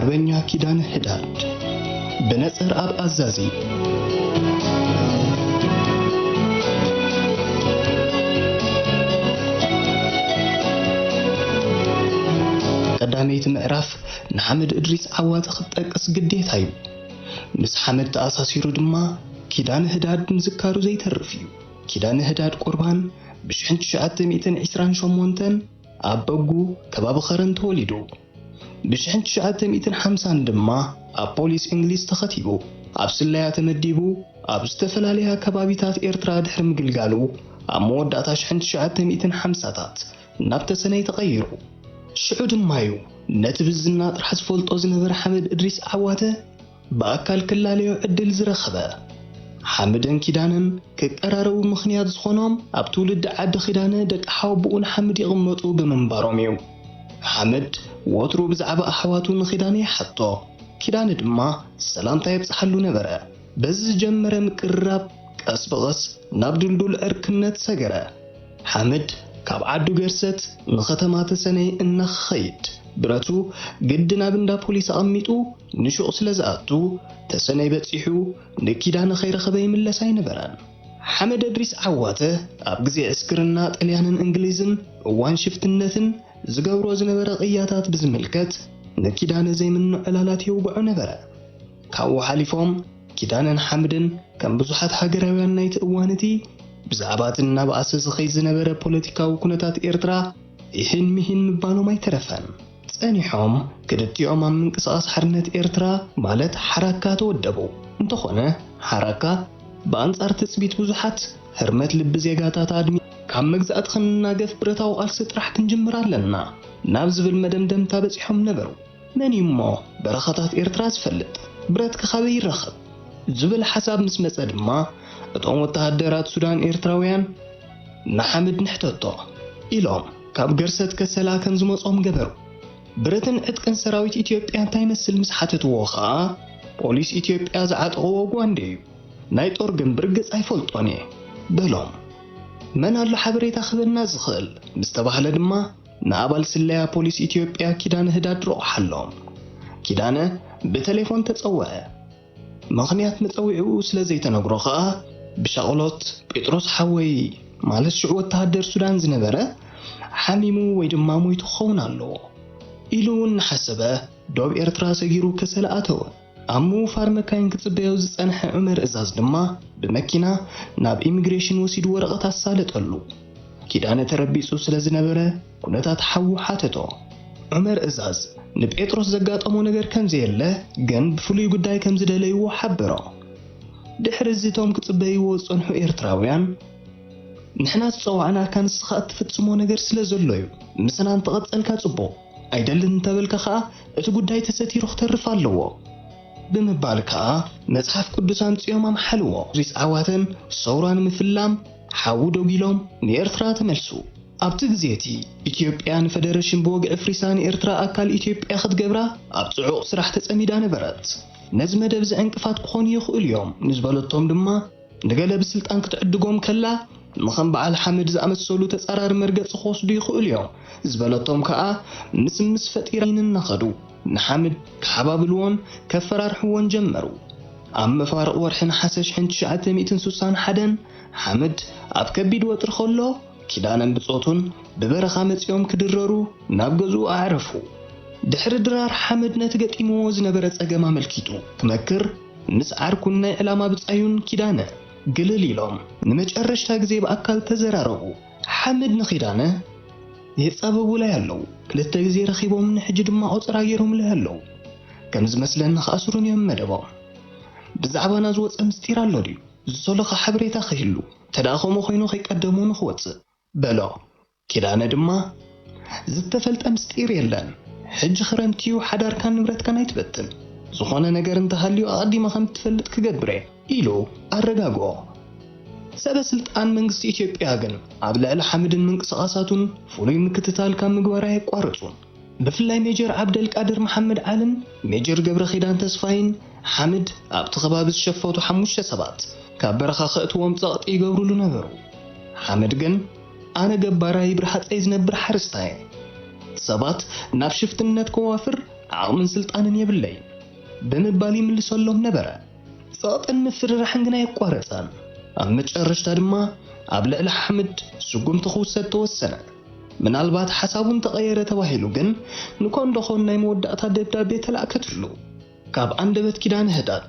በኛ ኪዳነ ህዳድ ብነጸር ኣብ ኣዛዚ። ቀዳመይቲ ምዕራፍ ንሓመድ እድሪስ ዓዋተ ክትጠቅስ ግዴታ እዩ። ምስ ሓመድ ተኣሳሲሩ ድማ ኪዳነ ህዳድ ምዝካሩ ዘይተርፍ እዩ። ኪዳነ ህዳድ ቁርባን ብሽሕን ትሽዓተ ሚእትን ዕስራን ሸሞንተን ኣብ በጉ ከባቢ ኸረን ተወሊዱ። ብሽሕን ትሽዓተ ሚእትን ሓምሳን ድማ ኣብ ፖሊስ እንግሊዝ ተኸቲቡ። ኣብ ስለያ ተመዲቡ ኣብ ዝተፈላለያ ከባቢታት ኤርትራ ድሕሪ ምግልጋሉ፣ ኣብ መወዳእታ ሽሕን ትሽዓተ ሚእትን ሓምሳታት ናብ ተሰነይ ተቐይሩ። ሽዑ ድማ እዩ ነቲ ብዝና ጥራሕ ዝፈልጦ ዝነበረ ሓመድ እድሪስ ዓዋተ ብኣካል ክላለዮ ዕድል ዝረኸበ። ሓምድን ኪዳነን ክቀራረቡ ምኽንያት ዝኾኖም ኣብ ትውልዲ ዓዲ ኪዳነ ደቂ ሓወቦኡ ንሓምድ ይቕመጡ ብምንባሮም እዩ። ሓምድ ወትሩ ብዛዕባ ኣሕዋቱ ንኪዳነ ይሓቶ። ኪዳነ ድማ ሰላምታ የብጽሓሉ ነበረ። በዚ ዝጀመረ ምቅርራብ ቀስ ብቐስ ናብ ድልዱል ዕርክነት ሰገረ። ሓምድ ካብ ዓዱ ገርሰት ንኸተማ ተሰነይ እናኸይድ ብረቱ ግድን ኣብ እንዳ ፖሊስ ኣቐሚጡ ንሹቕ ስለ ዝኣቱ፣ ተሰነይ በጺሑ ንኪዳነ ከይረኸበ ይምለስ ኣይነበረን። ሓመድ እድሪስ ዓዋተ ኣብ ግዜ ዕስክርና ጥልያንን እንግሊዝን እዋን ሽፍትነትን ዝገብሮ ዝነበረ ቅያታት ብዝምልከት ንኪዳነ ዘይምኖ ዕላላት የውግዖ ነበረ። ካብኡ ሓሊፎም ኪዳነን ሓምድን ከም ብዙሓት ሃገራውያን ናይቲ እዋን እቲ ብዛዕባ እቲ እናበኣሰ ዝኸይድ ዝነበረ ፖለቲካዊ ኩነታት ኤርትራ ይህን ምሂን ምባሎም ኣይተረፈን። ጸኒሖም ክልቲኦም ኣብ ምንቅስቓስ ሓርነት ኤርትራ ማለት ሓራካ ተወደቡ። እንተኾነ ሓራካ ብኣንጻር ትጽቢት ብዙሓት ህርመት ልቢ ዜጋታት ኣድሚ ካብ መግዛእቲ ክንናገፍ ብረታዊ ቃልሲ ጥራሕ ክንጅምር ኣለና ናብ ዝብል መደምደምታ በጺሖም ነበሩ። መን እዩ እሞ በረኻታት ኤርትራ ዝፈልጥ? ብረትከ ካበይ ይረኸብ? ዝብል ሓሳብ ምስ መጸ ድማ እቶም ወተሃደራት ሱዳን ኤርትራውያን ንሓምድ ንሕተቶ ኢሎም ካብ ገርሰት ከሰላ ከም ዝመጾም ገበሩ። ብረትን ዕጥቅን ሰራዊት ኢትዮጵያ እንታይ ይመስል ምስ ሓተትዎ ኸኣ ፖሊስ ኢትዮጵያ ዝዓጠቕዎ ጓንዴ እዩ። ናይ ጦር ግን ብርግጽ ኣይፈልጦን እየ በሎም። መን ኣሎ ሓበሬታ ክህበና ዝኽእል ምስ ተባህለ ድማ ንኣባል ስለያ ፖሊስ ኢትዮጵያ ኪዳነ ህዳድ ረቑሓሎም። ኪዳነ ብቴሌፎን ተጸውዐ። ምኽንያት መጸውዒኡ ስለ ዘይተነግሮ ኸኣ ብሻቕሎት ጴጥሮስ ሓወይ ማለት ሽዑ ወተሃደር ሱዳን ዝነበረ ሓሚሙ ወይ ድማ ሞይቱ ክኸውን ኣለዎ ኢሉ እናሓሰበ ዶብ ኤርትራ ሰጊሩ ከሰላ ኣተወ። ኣብ ምውፋር መካይን ክጽበዮ ዝጸንሐ ዑመር እዛዝ ድማ ብመኪና ናብ ኢሚግሬሽን ወሲዱ ወረቐት ኣሳለጠሉ። ኪዳነ ተረቢጹ ስለ ዝነበረ ኩነታት ሓዉ ሓተቶ። ዑመር እዛዝ ንጴጥሮስ ዘጋጠሞ ነገር ከም ዘየለ ግን ብፍሉይ ጉዳይ ከም ዝደለይዎ ሓበሮ። ድሕሪ እዚ እቶም ክጽበይዎ ዝጸንሑ ኤርትራውያን ንሕና ዝጸዋዕናካ ንስኻ እትፍጽሞ ነገር ስለ ዘሎ እዩ። ምሳና እንተቐጸልካ ጽቡቕ፣ ኣይደልን እንተበልካ ኸኣ እቲ ጉዳይ ተሰቲሩ ክተርፍ ኣለዎ ብምባል ከኣ መጽሓፍ ቅዱስ ኣምጺኦም ኣምሓልዎ። ሪስ ዓዋተን ሰውራ ንምፍላም ሓዉ ደጒሎም ንኤርትራ ተመልሱ። ኣብቲ ግዜ እቲ ኢትዮጵያ ንፈደረሽን ብወግዒ ፍሪሳ ንኤርትራ ኣካል ኢትዮጵያ ክትገብራ ኣብ ጽዑቕ ስራሕ ተጸሚዳ ነበረት። ነዚ መደብ እዚ ዕንቅፋት ክኾኑ ይኽእሉ እዮም ንዝበለቶም ድማ ንገለ ብስልጣን ክትዕድጎም ከላ ንኸም በዓል ሓምድ ዝኣመሰሉ ተጻራሪ መርገጺ ክወስዱ ይኽእሉ እዮም ዝበለቶም ከኣ ምስምስ ፈጢራ ይንናኸዱ ንሓምድ ክሓባብልዎን ከፈራርሕዎን ጀመሩ። ኣብ መፋርቕ ወርሒ ነሓሰ ሽሕን ትሽዓተ ሚእትን ስሳን ሓደን ሓምድ ኣብ ከቢድ ወጥሪ ከሎ ኪዳነን ብጾቱን ብበረኻ መጺኦም ክድረሩ ናብ ገዝኡ ኣዕረፉ። ድሕሪ ድራር ሓምድ ነቲ ገጢምዎ ዝነበረ ጸገም ኣመልኪቱ ክመክር ምስ ዓርኩን ናይ ዕላማ ብጻዩን ኪዳነ ግልል ኢሎም ንመጨረሽታ ግዜ ብኣካል ተዘራረቡ። ሓምድ ንኪዳነ ይጻበቡላይ ኣለዉ። ክልተ ግዜ ረኺቦምኒ፣ ሕጂ ድማ ቆጸራ ገይሮምለይ ኣለዉ። ከም ዝመስለኒ ክኣስሩን እዮም መደቦም። ብዛዕባና ዝወጸ ምስጢር ኣሎ ድዩ? ዝሰለኸ ሓበሬታ ከይህሉ፣ እንተ ደኣ ከምኡ ኮይኑ ከይቀደሙኒ ክወጽእ በሎ። ኪዳነ ድማ ዝተፈልጠ ምስጢር የለን። ሕጂ ክረምቲ እዩ፣ ሓዳርካን ንብረትካን ኣይትበትን። ዝኾነ ነገር እንተሃልዩ ኣቐዲመ ከም እትፈልጥ ክገብር እየ ኢሉ ኣረጋግኦ። ሰበ ስልጣን መንግስቲ ኢትዮጵያ ግን ኣብ ልዕሊ ሓምድን ምንቅስቓሳቱን ፍሉይ ምክትታል ካብ ምግባር ኣየቋረጹን። ብፍላይ ሜጀር ዓብደልቃድር መሓመድ ዓልን ሜጀር ገብረ ኪዳን ተስፋይን ሓምድ ኣብቲ ከባቢ ዝሸፈቱ ሓሙሽተ ሰባት ካብ በረኻ ከእትዎም ጸቕጢ ይገብሩሉ ነበሩ። ሓምድ ግን ኣነ ገባራይ ብርሃጸይ ዝነብር ሓረስታይ እየ። ሰባት ናብ ሽፍትነት ከዋፍር ዓቕምን ስልጣንን የብለይን ብምባል ይምልሰሎም ነበረ። ጸቕጥን ምፍርራሕን ግን ኣየቋረጸን። ኣብ መጨረሽታ ድማ ኣብ ልዕሊ ሓምድ ስጉምቲ ክውሰድ ተወሰነ። ምናልባት ሓሳቡ እንተቐየረ ተባሂሉ ግን ንኮንዶኾን ናይ መወዳእታ ደብዳቤ ተላእከትሉ። ካብ ኣንደበት ኪዳነ ህዳድ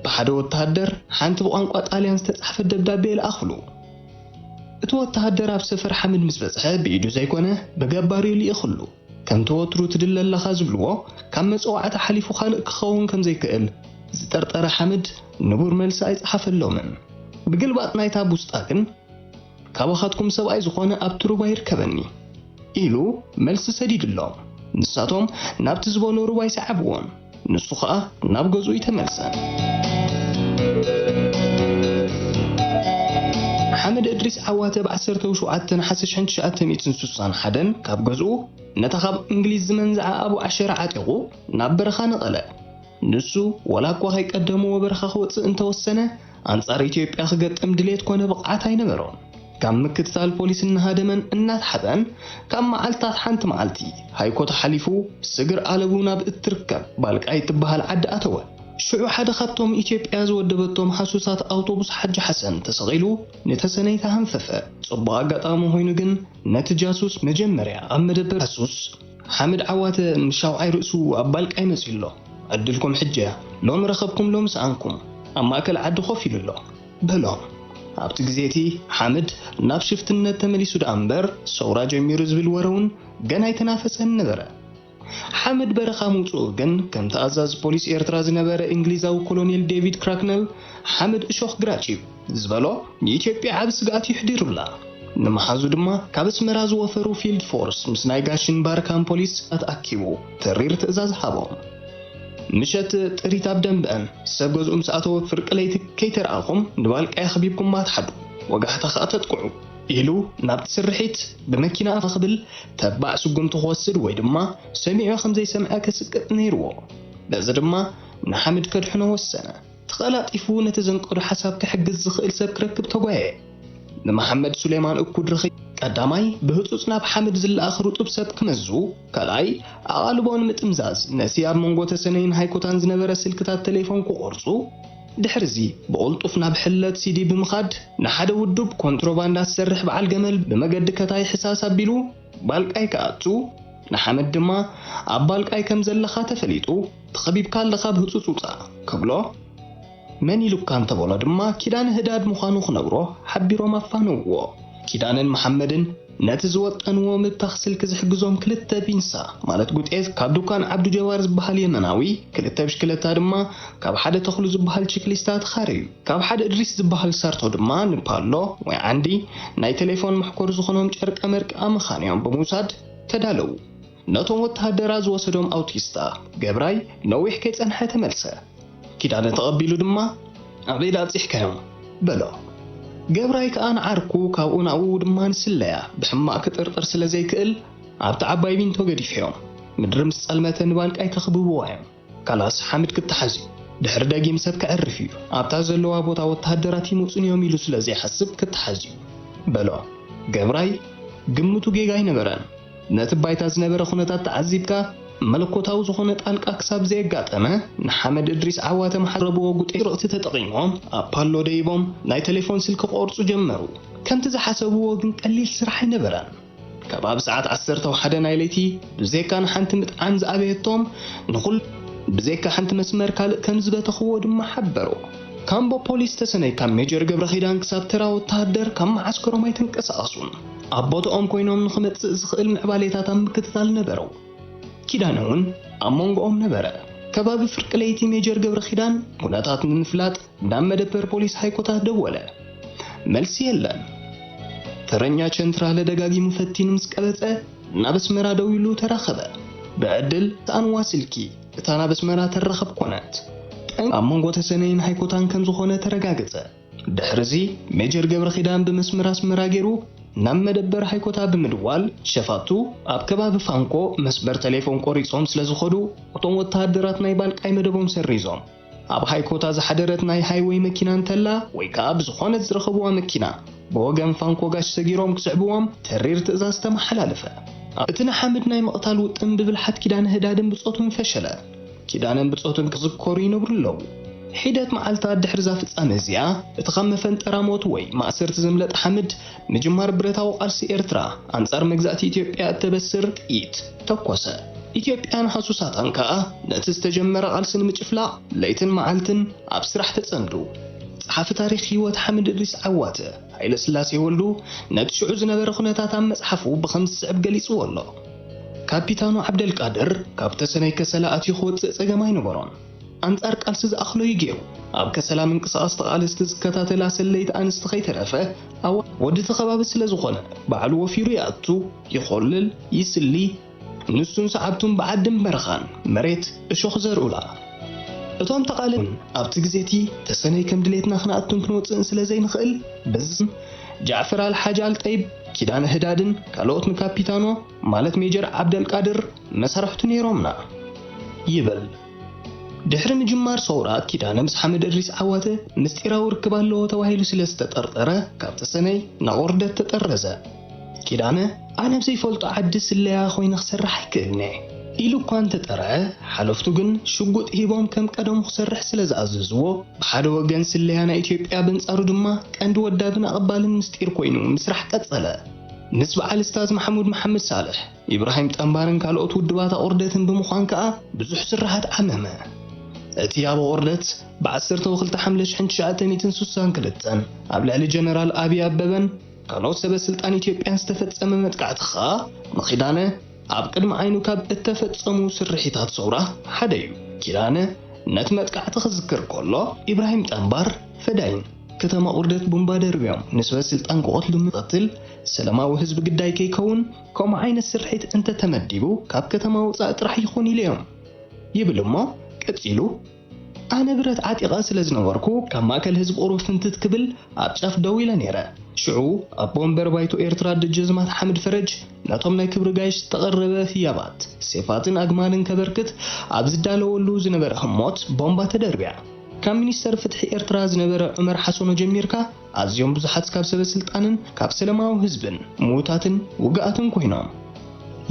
ብሓደ ወተሃደር ሓንቲ ብቋንቋ ጣልያን ዝተጻሕፈት ደብዳቤ ይልኣኽሉ። እቲ ወተሃደር ኣብ ሰፈር ሓምድ ምስ በጽሐ ብኢዱ ዘይኮነ ብገባር እዩ ልኢኽሉ። ከምቲ ወትሩ ትድለ ኣለኻ ዝብልዎ ካብ መጸዋዕታ ሓሊፉ ካልእ ክኸውን ከም ዘይክእል ዝጠርጠረ ሓምድ ንቡር መልሲ ኣይጸሓፈሎምን። ብግልባጥ ናይታ ቡስጣ ግን ካባኻትኩም ሰብኣይ ዝኾነ ኣብቲ ሩባ ይርከበኒ ኢሉ መልሲ ሰዲድሎም። ንሳቶም ናብቲ ዝበሎ ሩባ ይሰዓብዎን ንሱ ኸኣ ናብ ገዝኡ ይተመልሰን። ሓምድ እድሪስ ዓዋተ ብ ዓሰርተ ሸውዓተ ነሓሰ ሽሕን ትሽዓተ ሚእትን ስሳን ሓደን ካብ ገዝኡ ነታ ካብ እንግሊዝ ዝመንዝዓ ኣቡ ዓሸራ ዓጢቑ ናብ በረኻ ነቐለ። ንሱ ወላ እኳ ከይቀደምዎ በረኻ ክወጽእ እንተወሰነ፣ ኣንጻር ኢትዮጵያ ክገጥም ድሌት ኮነ ብቕዓት ኣይነበሮን። ካብ ምክትታል ፖሊስ እናሃደመን እናተሓበን፣ ካብ መዓልታት ሓንቲ መዓልቲ ሃይኮ ተሓሊፉ ስግር ኣለቡ ናብ እትርከብ ባልቃይ እትበሃል ዓዲ ኣተወ። ሽዑ ሓደ ካብቶም ኢትዮጵያ ዝወደበቶም ሃሱሳት ኣውቶቡስ ሓጂ ሓሰን ተሰቒሉ ንተሰነይታ ሃንፈፈ። ጽቡቕ ኣጋጣሚ ኮይኑ ግን ነቲ ጃሱስ መጀመርያ ኣብ መደበር ሃሱስ ሓምድ ዓዋተ ምስ ሻውዓይ ርእሱ ኣብ ባልቃይ መጺኡ ኣሎ። ዕድልኩም ሕጂ እያ። ሎሚ ረኸብኩም፣ ሎሚ ሰኣንኩም። ኣብ ማእከል ዓዲ ኮፍ ኢሉ ኣሎ። በሎም። ኣብቲ ግዜ እቲ ሓምድ ናብ ሽፍትነት ተመሊሱ ደኣ እምበር፣ ሰውራ ጀሚሩ ዝብል ወረ እውን ገና ኣይተናፈሰን ነበረ። ሓምድ በረኻ ምውጽኡ ግን፣ ከምቲ ኣዛዚ ፖሊስ ኤርትራ ዝነበረ እንግሊዛዊ ኮሎኔል ዴቪድ ክራክነል፣ ሓምድ እሾኽ ግራጭ እዩ ዝበሎ፣ ንኢትዮጵያ ዓቢ ስግኣት እዩ ሕዲሩላ። ንምሓዙ ድማ ካብ ኣስመራ ዝወፈሩ ፊልድ ፎርስ ምስ ናይ ጋሽን ባርካን ፖሊስ ኣኪቡ ተሪር ትእዛዝ ሃቦም። ምሸት ጥሪት ኣብ ደንበአን ሰብ ገዝኡ ምስ ኣተወ፣ ፍርቂ ለይቲ ከይተረኣኹም ንባልቃይ ኣኽቢብኩማ ትሓድሩ፣ ወጋሕታ ኸኣ ተጥቅዑ ኢሉ ናብቲ ስርሒት ብመኪና ክብል ተባዕ ስጉምቲ ክወስድ ወይ ድማ ሰሚዑ ከም ዘይሰምዐ ከስቅጥ ነይርዎ። በዚ ድማ ንሓምድ ከድሕኖ ወሰነ። ተቐላጢፉ ነቲ ዘንቀዶ ሓሳብ ክሕግዝ ዝኽእል ሰብ ክረክብ ተጓየ። ንመሓመድ ሱሌማን እኩ ድረኺ ቀዳማይ ብህጹጽ ናብ ሓምድ ዝለኣኽ ርጡብ ሰብ ክመዙ፣ ካልኣይ ኣቓልቦ ንምጥምዛዝ ነቲ ኣብ መንጎ ተሰነይን ሃይኮታን ዝነበረ ስልክታት ተሌፎን ክቖርጹ፣ ድሕርዚ ብቕልጡፍ ናብ ሕለት ሲዲ ብምኻድ ንሓደ ውዱብ ኮንትሮባንዳ ዝሰርሕ በዓል ገመል ብመገዲ ከታይ ሕሳስ ኣቢሉ ባልቃይ ክኣቱ፣ ንሓመድ ድማ ኣብ ባልቃይ ከም ዘለኻ ተፈሊጡ፣ ተኸቢብካ ኣለኻ ብህጹጽ ውጻእ ክብሎ፣ መን ኢሉካ እንተበሎ ድማ ኪዳነ ህዳድ ምዃኑ ክነግሮ ሓቢሮም ኣፋነውዎ። ኪዳነን መሓመድን ነቲ ዝወጠንዎ ምብታኽ ስልኪ ዝሕግዞም ክልተ ፒንሳ ማለት ጉጤት ካብ ዱካን ዓብዱ ጀባር ዝበሃል የመናዊ፣ ክልተ ብሽክለታ ድማ ካብ ሓደ ተኽሉ ዝበሃል ቺክሊስታ ተኻረዩ። ካብ ሓደ እድሪስ ዝበሃል ሳርቶ ድማ ንፓሎ ወይ ዓንዲ ናይ ቴሌፎን መሕኮሪ ዝኾኖም ጨርቀ መርቂ ኣመኻንዮም ብምውሳድ ተዳለዉ። ነቶም ወተሃደራ ዝወሰዶም ኣውቲስታ ገብራይ ነዊሕ ከይጸንሐ ተመልሰ። ኪዳነ ተቐቢሉ ድማ ኣበይ ደኣ ኣብጺሕካዮም በሎ። ገብራይ ከኣ ንዓርኩ ካብኡ ናብኡ ድማ ንስለያ ብሕማቕ ክጥርጥር ስለ ዘይክእል ኣብቲ ዓባይ ቢንቶ ገዲፈዮም ምድሪ ምስ ጸልመተ ንባልቃይ ከኽብብዋ እዮም። ካላስ ሓምድ ክተሓዝ እዩ። ድሕሪ ደጊም ሰብ ከዕርፍ እዩ። ኣብታ ዘለዋ ቦታ ወተሃደራት ይመጹን እዮም ኢሉ ስለ ዘይሓስብ ክተሓዝ እዩ በሎ። ገብራይ ግምቱ ጌጋ ኣይነበረን። ነቲ ባይታ ዝነበረ ኩነታት ተዓዚብካ መለኮታዊ ዝኾነ ጣልቃ ክሳብ ዘየጋጠመ ንሓመድ እድሪስ ዓዋተ መሓረብዎ ጉጤ ርቕቲ ተጠቒሞም ኣብ ፓሎ ደይቦም ናይ ቴሌፎን ስልኪ ክቖርጹ ጀመሩ። ከምቲ ዝሓሰብዎ ግን ቀሊል ስራሕ ኣይነበረን። ከባቢ ሰዓት ዓሰርተ ሓደ ናይ ለይቲ ብዘይካ ንሓንቲ ምጥዓን ዝኣበየቶም ንኹሉ ብዘይካ ሓንቲ መስመር ካልእ ከም ዝበተኽዎ ድማ ሓበሩ። ካምቦ ፖሊስ ተሰነይ ካብ ሜጀር ገብረ ኺዳን ክሳብ ተራ ወተሃደር ካብ መዓስከሮም ኣይተንቀሳቐሱን። ኣብ ቦታኦም ኮይኖም ንኽመጽእ ዝኽእል ምዕባሌታት ኣብ ምክትታል ነበሩ። ኪዳነ እውን ኣብ መንጎኦም ነበረ። ከባቢ ፍርቂ ለይቲ ሜጀር ገብረ ኺዳን ኩነታት ንምፍላጥ ናብ መደበር ፖሊስ ሃይኮታት ደወለ። መልሲ የለን። ተረኛ ቸንትራለ ደጋጊሙ ፈቲኑ ምስ ቀበጸ ናብ ኣስመራ ደዊሉ ተራኸበ። ብዕድል ተኣንዋ ስልኪ እታ ናብ ኣስመራ ተራኸብ ኮነት። ጠንቂ ኣብ መንጎ ተሰነይን ሃይኮታን ከም ዝኾነ ተረጋገጸ። ድሕርዚ ሜጀር ገብረ ኺዳን ብመስመር ኣስመራ ገይሩ ናብ መደበር ሃይኮታ ብምድዋል ሸፋቱ ኣብ ከባቢ ፋንኮ መስመር ተሌፎን ቆሪጾም ስለ ዝኾዱ እቶም ወተሃደራት ናይ ባልቃይ መደቦም ሰሪዞም ኣብ ሃይኮታ ዝሓደረት ናይ ሃይወይ መኪና እንተላ ወይ ከኣ ብዝኾነት ዝረኸብዋ መኪና ብወገን ፋንኮ ጋሽ ሰጊሮም ክስዕብዎም ተሪር ትእዛዝ ተመሓላለፈ። እቲ ንሓምድ ናይ ምቕታል ውጥን ብብልሓት ኪዳነ ህዳድን ብጾቱን ፈሸለ። ኪዳነን ብጾቱን ክዝከሩ ይነብሩ ኣለዉ። ሒደት መዓልታት ድሕሪ እዛ ፍጻመ እዚኣ፣ እቲ ካብ መፈንጠራ ሞት ወይ ማእሰርቲ ዘምለጠ ሓምድ፣ ምጅማር ብረታዊ ቃልሲ ኤርትራ ኣንጻር መግዛእቲ ኢትዮጵያ እተበስር ጥይት ተኮሰ። ኢትዮጵያን ሃሱሳታን ከኣ ነቲ ዝተጀመረ ቃልሲ ንምጭፍላቕ ለይትን መዓልትን ኣብ ስራሕ ተጸምዱ። ጸሓፊ ታሪኽ ህይወት ሓምድ እድሪስ ዓዋተ፣ ሃይለስላሴ ወልዱ፣ ነቲ ሽዑ ዝነበረ ኩነታት ኣብ መጽሓፉ ብኸምዚ ዝስዕብ ገሊጽዎ ኣሎ። ካፒታኖ ዓብደልቃድር ካብ ተሰነይ ከሰላ ኣትዩ ክወጽእ ጸገም ኣይነበሮን። ኣንጻር ቃልሲ ዝኣኽሎ እዩ ገይሩ። ኣብ ከሰላ ምንቅስቓስ ተቓለስቲ ዝከታተላ ሰለይቲ ኣንስቲ ከይተረፈ፣ ኣዋ-፣ ወዲ እቲ ከባቢ ስለ ዝኾነ፣ ባዕሉ ወፊሩ ይኣቱ፣ ይኾልል፣ ይስሊ፣ ንሱን ሰዓብቱን ብዓድን በረኻን መሬት እሾኽ ዘርኡላ። እቶም ተቓለስቲ ኣብቲ ግዜ እቲ ተሰነይ ከም ድሌትና ክንኣቱን ክንወጽእን ስለ ዘይንኽእል፣ በዚ ስም ጃዕፈር ኣልሓጅ ኣልጠይብ፣ ኪዳነ ህዳድን ካልኦት ንካፒታኖ ማለት ሜጀር ዓብደልቃድር መሳርሕቱ ነይሮምና ይብል። ድሕሪ ምጅማር ሰውራ ኪዳነ ምስ ሓምድ እድሪስ ዓዋተ ምስጢራዊ ርክብ ኣለዎ ተባሂሉ ስለ ዝተጠርጠረ ካብ ተሰነይ ናብ ኦርደት ተጠረዘ። ኪዳነ ኣነ ኣብ ዘይፈልጦ ዓዲ ስለያ ኮይነ ክሰርሕ ኣይክእልን'የ ኢሉ እኳ እንተጠርዐ፣ ሓለፍቱ ግን ሽጉጥ ሂቦም ከም ቀደሙ ክሰርሕ ስለ ዝኣዘዝዎ፣ ብሓደ ወገን ስለያ ናይ ኢትዮጵያ፣ በንጻሩ ድማ ቀንዲ ወዳብን ኣቐባልን ምስጢር ኮይኑ ምስራሕ ቀጸለ። ምስ በዓል እስታዝ ማሕሙድ መሓመድ ሳልሕ፣ ኢብራሂም ጠንባርን ካልኦት ውድባት ኣቑርደትን ብምዃን ከኣ ብዙሕ ስርሓት ዓመመ። እቲ ኣብ ኣቑርደት ብ ዓሰርተ ወክልተ ሓምለ ሽሕን ትሽዓተ ሚእትን ስሳን ክልተን ኣብ ልዕሊ ጀነራል ኣብይ ኣበበን ካልኦት ሰበ ስልጣን ኢትዮጵያን ዝተፈጸመ መጥቃዕቲ ከኣ ንኪዳነ ኣብ ቅድሚ ዓይኑ ካብ እተፈጸሙ ስርሒታት ሰውራ ሓደ እዩ። ኪዳነ ነቲ መጥቃዕቲ ክዝክር ከሎ፣ ኢብራሂም ጠንባር ፈዳይን ከተማ ቁርደት ቡምባ ደርብዮም ንሰበ ስልጣን ክቐትሉ ምቕትል ሰላማዊ ህዝቢ ግዳይ ከይከውን ከምኡ ዓይነት ስርሒት እንተተመዲቡ ካብ ከተማ ወጻኢ ጥራሕ ይኾን ኢለዮም ይብል እሞ ቀጺሉ፣ ኣነ ብረት ዓጢቐ ስለ ዝነበርኩ ካብ ማእከል ህዝቢ ቁሩብ ፍንትት ክብል ኣብ ጫፍ ደው ኢለ ነይረ። ሽዑ ኣቦ ወንበር ባይቶ ኤርትራ ደጀዝማት ሓምድ ፈረጅ ነቶም ናይ ክብሪ ጋይሽ ዝተቐረበ ህያባት ሴፋትን ኣግማልን ከበርክት ኣብ ዝዳለወሉ ዝነበረ ህሞት ቦምባ ተደርብያ። ካብ ሚኒስተር ፍትሒ ኤርትራ ዝነበረ ዑመር ሓሰኖ ጀሚርካ ኣዝዮም ብዙሓት ካብ ሰበ ስልጣንን ካብ ሰለማዊ ህዝብን ምዉታትን ውግኣትን ኮይኖም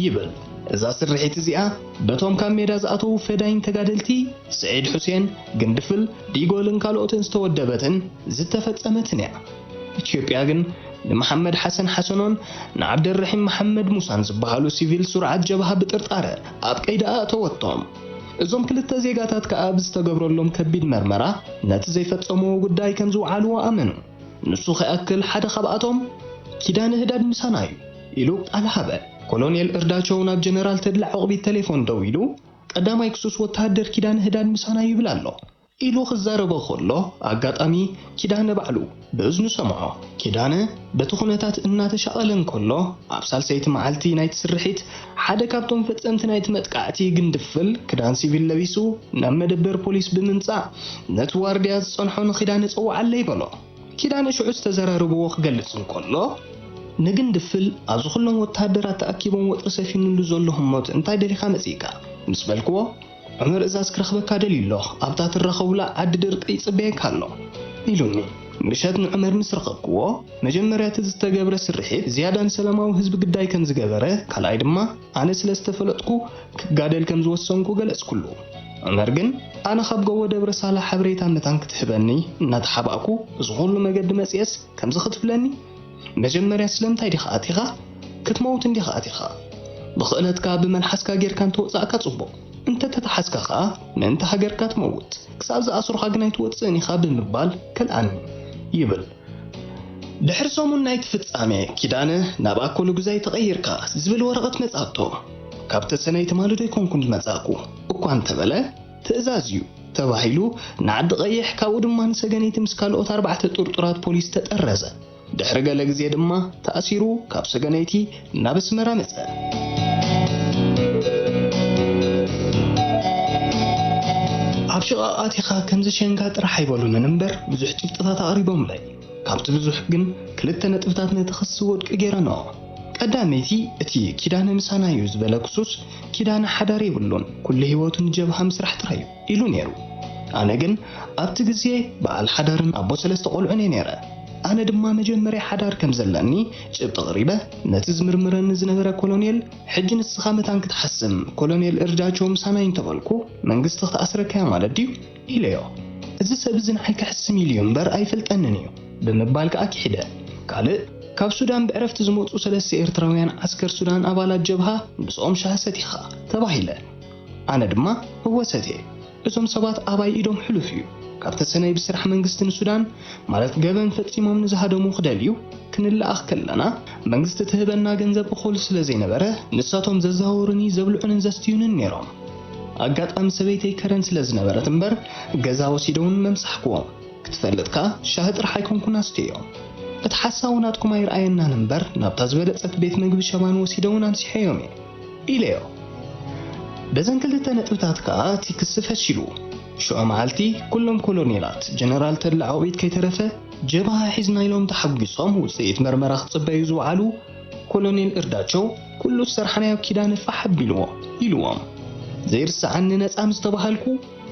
ይብል። እዛ ስርሒት እዚኣ በቶም ካብ ሜዳ ዝኣተዉ ፈዳይን ተጋደልቲ ስዒድ ሑሴን፣ ግንድፍል፣ ዲጎልን ካልኦትን ዝተወደበትን ዝተፈጸመትን እያ። ኢትዮጵያ ግን ንመሓመድ ሓሰን ሓሰኖን ንዓብደልረሒም መሓመድ ሙሳን ዝበሃሉ ሲቪል ስሩዓት ጀብሃ ብጥርጣረ ኣብ ቀይዲ ኣእተወቶም። እዞም ክልተ ዜጋታት ከኣ ብዝተገብረሎም ከቢድ መርመራ ነቲ ዘይፈጸምዎ ጉዳይ ከም ዝወዓልዎ ኣመኑ። ንሱ ከይኣክል ሓደ ካብኣቶም ኪዳነ ህዳድ ምሳና እዩ ኢሉ ቃል ሃበ። ኮሎኔል እርዳቸው ናብ ጀነራል ተድላ ዑቕቢት ቴሌፎን ደዊሉ፣ ቀዳማይ ክሱስ ወተሃደር ኪዳነ ህዳድ ምሳና ይብል ኣሎ ኢሉ ክዛረቦ ከሎ፣ ኣጋጣሚ ኪዳነ ባዕሉ ብእዝኑ ሰምዖ። ኪዳነ በቲ ኩነታት እናተሻቐለ እንከሎ፣ ኣብ ሳልሰይቲ መዓልቲ ናይቲ ስርሒት ሓደ ካብቶም ፈጸምቲ ናይቲ መጥቃዕቲ ግንድፍል ክዳን ሲቪል ለቢሱ ናብ መደበር ፖሊስ ብምምጻእ ነቲ ዋርድያ ዝጸንሖ ንኪዳነ ጸውዓለይ በሎ። ኪዳነ ሽዑ ዝተዘራረብዎ ክገልጽ እንከሎ፣ ንግንድፍል ኣብዚ ኩሎም ወተሃደራት ተኣኪቦም ወጥሪ ሰፊኑሉ ዘሎ ህሞት እንታይ ደሊኻ መጺእካ? ምስ በልክዎ፣ ዑመር እዛዝ ክረኽበካ ደልዩ ኣሎ፣ ኣብታ ትራኸቡላ ዓዲ ድርቂ ይጽበየካ ኣሎ ኢሉኒ። ምሸት ንዑመር ምስ ረኸብክዎ፣ መጀመርያ እቲ ዝተገብረ ስርሒት ዝያዳ ንሰላማዊ ህዝቢ ግዳይ ከም ዝገበረ፣ ካልኣይ ድማ ኣነ ስለ ዝተፈለጥኩ ክጋደል ከም ዝወሰንኩ ገለጽኩሉ። ዑመር ግን ኣነ ካብ ጎቦ ደብረ ሳላ ሓበሬታ መታን ክትህበኒ እናተሓባእኩ እዚ ኩሉ መገዲ መጽኤስ ከምዚ ክትብለኒ? መጀመርያ ስለምንታይ ዲኻ ኣቲኻ? ክትመውት እንዲኻ ኣቲኻ። ብኽእለትካ ብመልሓስካ ጌርካ እንተወጻእካ ጽቡቕ። እንተተተሓዝካ ኸኣ ምእንቲ ሃገርካ ትመውት። ክሳብ ዝኣስሩኻ ግን ኣይትወጽእን ኢኻ ብምባል ከልኣኒ ይብል። ድሕሪ ሰሙን ናይቲ ፍጻሜ ኪዳነ ናብ ኣኮሉ ግዛይ ተቐይርካ ዝብል ወረቐት መጻቶ። ካብ ተሰነይ ትማሊ ዶ ኣይኮንኩን ዝመጻእኩ እኳ እንተበለ ትእዛዝ እዩ ተባሂሉ ንዓዲ ቀይሕ፣ ካብኡ ድማ ንሰገነይቲ ምስ ካልኦት ኣርባዕተ ጥርጡራት ፖሊስ ተጠረዘ። ድሕሪ ገለ ግዜ ድማ ተኣሲሩ ካብ ሰገነይቲ ናብ ኣስመራ መጸ። ኣብ ሽቓቕ ኣቲኻ ከምዚ ሸንጋ ጥራሕ ኣይበሉንን እምበር ብዙሕ ጭብጥታት ኣቕሪቦምለይ። ካብቲ ብዙሕ ግን ክልተ ነጥብታት ነቲ ክሲ ውድቂ ገይረንኦ። ቀዳመይቲ እቲ ኪዳነ ምሳና እዩ ዝበለ ክሱስ ኪዳነ ሓዳር የብሉን፣ ኩሉ ህይወቱ ንጀብሃ ምስራሕ ጥራይ እዩ ኢሉ ነይሩ። ኣነ ግን ኣብቲ ግዜ በዓል ሓዳርን ኣቦ ሰለስተ ቆልዑን እየ ነይረ። ኣነ ድማ መጀመርያ ሓዳር ከም ዘለኒ ጭብጢ ኣቕሪበ፣ ነቲ ዝምርምረኒ ዝነበረ ኮሎኔል፣ "ሕጂ ንስኻ መታን ክትሓስም፣ ኮሎኔል እርዳቸው ምሳና እዩ እንተበልኩ፣ መንግስቲ ክትኣስረካ እያ ማለት ድዩ?" ኢለዮ። "እዚ ሰብ እዚ ንዓይ ክሕስም ኢሉ እዩ እምበር ኣይፈልጠንን እዩ" ብምባል ከኣ ክሒደ። ካልእ፣ ካብ ሱዳን ብዕረፍቲ ዝመጹ ሰለስተ ኤርትራውያን ዓስከር ሱዳን ኣባላት ጀብሃ ምስኦም ሻሂ ሰቲኻ ተባሂለ። ኣነ ድማ እወ ሰትየ። እዞም ሰባት ኣባይ ኢዶም ሕሉፍ እዩ። ካብ ተሰነይ ብስራሕ መንግስቲ ንሱዳን፣ ማለት ገበን ፈጺሞም ንዝሃደሙ ክደልዩ ክንለኣኽ ከለና፣ መንግስቲ ትህበና ገንዘብ እኹል ስለ ዘይነበረ፣ ንሳቶም ዘዘዋውሩኒ፣ ዘብልዑንን ዘስትዩንን ነይሮም። ኣጋጣሚ ሰበይተይ ከረን ስለ ዝነበረት እምበር፣ ገዛ ወሲደውን መምሳሕክዎም። ክትፈልጥ ከኣ ሻሂ ጥራሕ ኣይኮንኩን ኣስትዮም። እቲ ሓሳዊ ናትኩም ኣይረኣየናን እምበር፣ ናብታ ዝበለጸት ቤት መግቢ ሸባን ወሲደውን ኣምሲሐዮም እየ ኢለዮ። በዘን ክልተ ነጥብታት ከኣ እቲ ክሲ ፈሺሉ። ሽዑ መዓልቲ ኩሎም ኮሎኔላት፣ ጀነራል ተድላ ዓቕቢት ከይተረፈ፣ ጀብሃ ሒዝና ኢሎም ተሓጒሶም ውጽኢት መርመራ ክጽበዩ ዝወዓሉ ኮሎኔል እርዳቸው፣ "ኩሉ ዝሰርሓናዮ ኪዳነ ፋሕ ኣቢልዎ" ኢልዎም። ዘይርሰዓኒ ነጻ ምስ ተባሃልኩ፣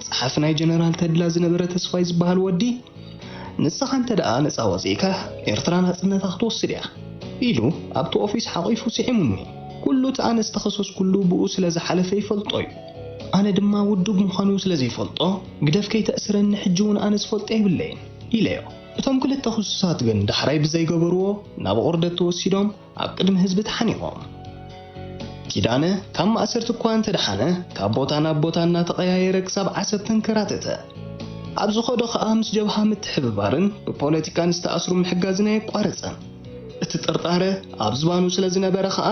ጸሓፊ ናይ ጀነራል ተድላ ዝነበረ ተስፋይ ዝበሃል ወዲ፣ "ንስኻ እንተ ደኣ ነጻ ወጺእካ፣ ኤርትራ ናጽነታ ክትወስድ እያ" ኢሉ ኣብቲ ኦፊስ ሓቒፉ ስዒሙኒ። ኩሉ እቲ ኣነ ዝተኸሰስኩሉ ብኡ ስለ ዝሓለፈ ይፈልጦ እዩ። ኣነ ድማ ውዱብ ምዃኑ ስለ ዘይፈልጦ፣ "ግደፍ ከይተእስረኒ፣ ሕጂ እውን ኣነ ዝፈልጦ የብለይን" ኢለዮ። እቶም ክልተ ክሱሳት ግን ዳሕራይ ብዘይገበርዎ ናብ ኦርደት ተወሲዶም ኣብ ቅድሚ ህዝቢ ተሓኒቖም። ኪዳነ ካብ ማእሰርቲ እኳ እንተደሓነ፣ ካብ ቦታ ናብ ቦታ እናተቐያየረ ክሳብ ዓሰብ ተንከራተተ። ኣብ ዝኸዶ ኸኣ ምስ ጀብሃ ምትሕብባርን ብፖለቲካን ዝተኣስሩ ምሕጋዝን ኣየቋረጸን። እቲ ጥርጣረ ኣብ ዝባኑ ስለ ዝነበረ ኸኣ፣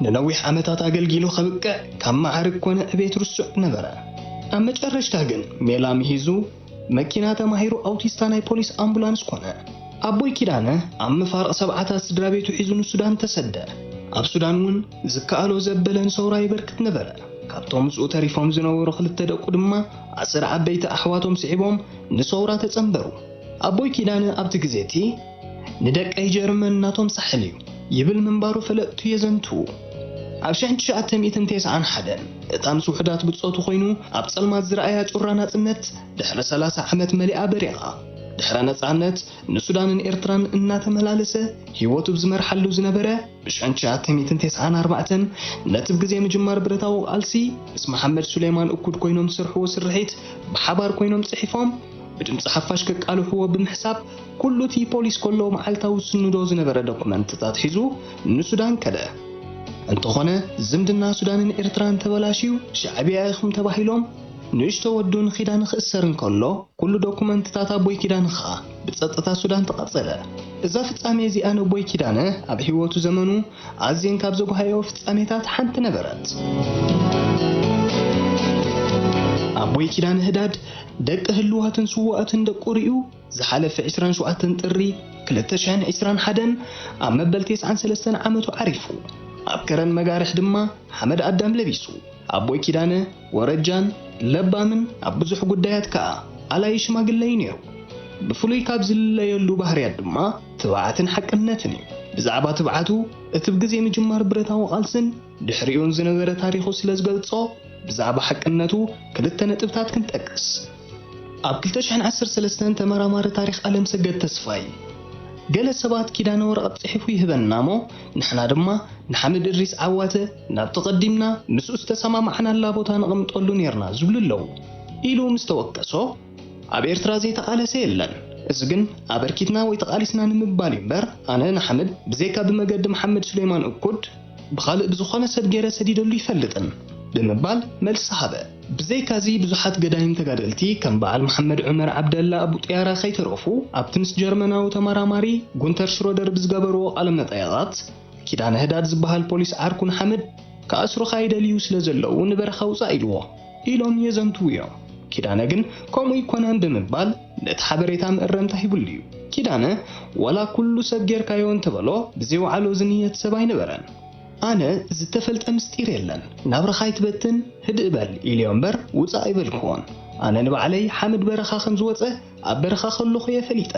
ንነዊሕ ዓመታት ኣገልጊሉ ከብቅዕ ካብ መዓርግ ኮነ ዕቤት ርሱዕ ነበረ። ኣብ መጨረሽታ ግን ሜላ ምሂዙ፣ መኪና ተማሂሩ ኣውቲስታ ናይ ፖሊስ ኣምቡላንስ ኮነ። ኣቦይ ኪዳነ ኣብ መፋርቕ ሰብዓታት ስድራ ቤቱ ሒዙ ንሱዳን ተሰደ። ኣብ ሱዳን እውን ዝከኣሎ ዘበለ ንሰውራ የበርክት ነበረ። ካብቶም ምስኡ ተሪፎም ዝነበሩ ክልተ ደቁ ድማ ኣስር ዓበይቲ ኣሕዋቶም ስዒቦም ንሰውራ ተጸንበሩ። ኣቦይ ኪዳነ ኣብቲ ግዜ እቲ፣ "ንደቀይ ጀርመን ናቶም ሳሕል እዩ" ይብል ምንባሩ ፈለጥቱ የዘንትዉ። ኣብ ሽሕን ትሽዓተ ሚእትን ተስዓን ሓደን እታ ምስ ውሑዳት ብጾቱ ኮይኑ ኣብ ጸልማት ዝረኣያ ጩራ ናጽነት ድሕሪ ሰላሳ ዓመት መሊኣ በሪቓ። ድሕረ ነጻነት ንሱዳንን ኤርትራን እናተመላለሰ ህይወቱ ብዝመርሓሉ ዝነበረ፣ ብሽሕን ትሽዓተ ሚእትን ተስዓን ኣርባዕተን ነቲ ብግዜ ምጅማር ብረታዊ ቃልሲ ምስ መሓመድ ሱሌማን እኩድ ኮይኖም ዝሰርሕዎ ስርሒት ብሓባር ኮይኖም ጽሒፎም ብድምጺ ሓፋሽ ከቃልሕዎ ብምሕሳብ፣ ኩሉ እቲ ፖሊስ ከሎ መዓልታዊ ዝስንዶ ዝነበረ ዶኩመንትታት ሒዙ ንሱዳን ከደ። እንተኾነ፣ ዝምድና ሱዳንን ኤርትራን ተበላሽዩ፣ ሻዕብያ ኢኹም ተባሂሎም፣ ንእሽቶ ወዱ ንኪዳነ ክእሰር እንከሎ፣ ኩሉ ዶኩመንትታት ኣቦይ ኪዳነ ኸኣ ብጸጥታ ሱዳን ተቐጸለ። እዛ ፍጻሜ እዚኣ ነቦይ ኪዳነ ኣብ ህይወቱ ዘመኑ ኣዝየን ካብ ዘጓሃዮ ፍጻሜታት ሓንቲ ነበረት። ኣቦይ ኪዳነ ህዳድ ደቂ ህልዋትን ስዉኣትን ደቁ ሪኡ ዝሓለፈ ዕስራን ሸውዓተን ጥሪ ክልተ ሽሕን ዕስራን ሓደን ኣብ መበል ተስዓን ሰለስተን ዓመቱ ዓሪፉ። ኣብ ከረን መጋርሕ ድማ ሓመድ ኣዳም ለቢሱ። ኣቦይ ኪዳነ ወረጃን ለባምን ኣብ ብዙሕ ጉዳያት ከኣ ኣላይ ሽማግለ እዩ ነይሩ። ብፍሉይ ካብ ዝልለየሉ ባህርያት ድማ ትብዓትን ሓቅነትን እዩ። ብዛዕባ ትብዓቱ እቲ ብግዜ ምጅማር ብረታዊ ቃልስን ድሕሪኡን ዝነበረ ታሪኹ ስለ ዝገልጾ፣ ብዛዕባ ሓቅነቱ ክልተ ነጥብታት ክንጠቅስ። ኣብ ክልተ ሽሕን ዓሰርተ ሰለስተን ተመራማሪ ታሪኽ ኣለምሰገድ ተስፋይ፣ "ገለ ሰባት ኪዳነ ወረቐት ጽሒፉ ይህበና እሞ፣ ንሕና ድማ ንሓምድ እድሪስ ዓዋተ ናብቲ ቀዲምና ምስኡ ዝተሰማማዕናላ ቦታ ነቐምጠሉ ኔርና" ዝብሉ ኣለዉ ኢሉ ምስ ተወከሶ፣ "ኣብ ኤርትራ ዘይተቓለሰ የለን። እዚ ግን ኣበርኪትና ወይ ተቓሊስና ንምባል እዩ እምበር፣ ኣነ ንሓምድ ብዘይካ ብመገዲ መሓመድ ሱሌማን እኩድ ብኻልእ ብዝኾነ ሰብ ገይረ ሰዲደሉ ይፈልጥን" ብምባል መልሲ ሃበ። ብዘይካዚ ብዙሓት ገዳይም ተጋደልቲ ከም በዓል መሓመድ ዑመር ዓብደላ ኣቡ ጥያራ ከይተረፉ ኣብቲ ምስ ጀርመናዊ ተመራማሪ ጉንተር ሽሮደር ብዝገበርዎ ቃለ መጠይቓት፣ "ኪዳነ ህዳድ ዝበሃል ፖሊስ ዓርኩ ንሓምድ ክኣስሩኻ ይደልዩ ስለ ዘለዉ ንበረኻ ውጻእ" ኢልዎ ኢሎም የዘንትዉ እዮም። ኪዳነ ግን ከምኡ ኣይኮነን ብምባል ነቲ ሓበሬታ መእረምታ ሂብሉ እዩ። ኪዳነ ዋላ ኩሉ ሰብ ጌርካዮ እንተበሎ ብዘይወዓሎ ዝንየት ሰብ ኣይነበረን። ኣነ ዝተፈልጠ ምስጢር የለን፣ ናብራኻ ኣይትበትን፣ ህድእ በል ኢልዮ እምበር ውጻእ ኣይበልክዎን። ኣነ ንባዕለይ ሓምድ በረኻ ከም ዝወጸ ኣብ በረኻ ከለኹ እየ ፈሊጠ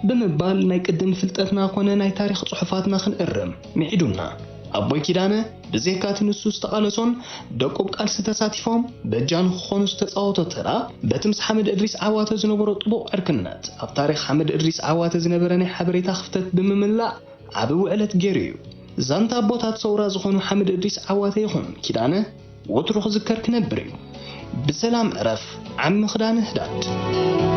ብምባል ናይ ቅድም ፍልጠትና ኮነ ናይ ታሪኽ ጽሑፋትና ክንእርም ምዒዱና። ኣቦይ ኪዳነ ብዘይካ እቲ ንሱ ዝተቓለሶን ደቁ ኣብ ቃልሲ ተሳቲፎም በጃ ንክኾኑ ዝተጻወቶ ተራ፣ በቲ ምስ ሓምድ እድሪስ ዓዋተ ዝነበሮ ጥቡቕ ዕርክነት ኣብ ታሪኽ ሓምድ እድሪስ ዓዋተ ዝነበረ ናይ ሓበሬታ ክፍተት ብምምላእ ዓቢ ውዕለት ገይሩ እዩ። ዛንታ ኣቦታት ሰውራ ዝኾኑ ሓምድ እድሪስ ዓዋተ ይኹን ኪዳነ ወትሩ ክዝከር ክነብር እዩ። ብሰላም ዕረፍ ዓሚ ክዳነ ህዳድ።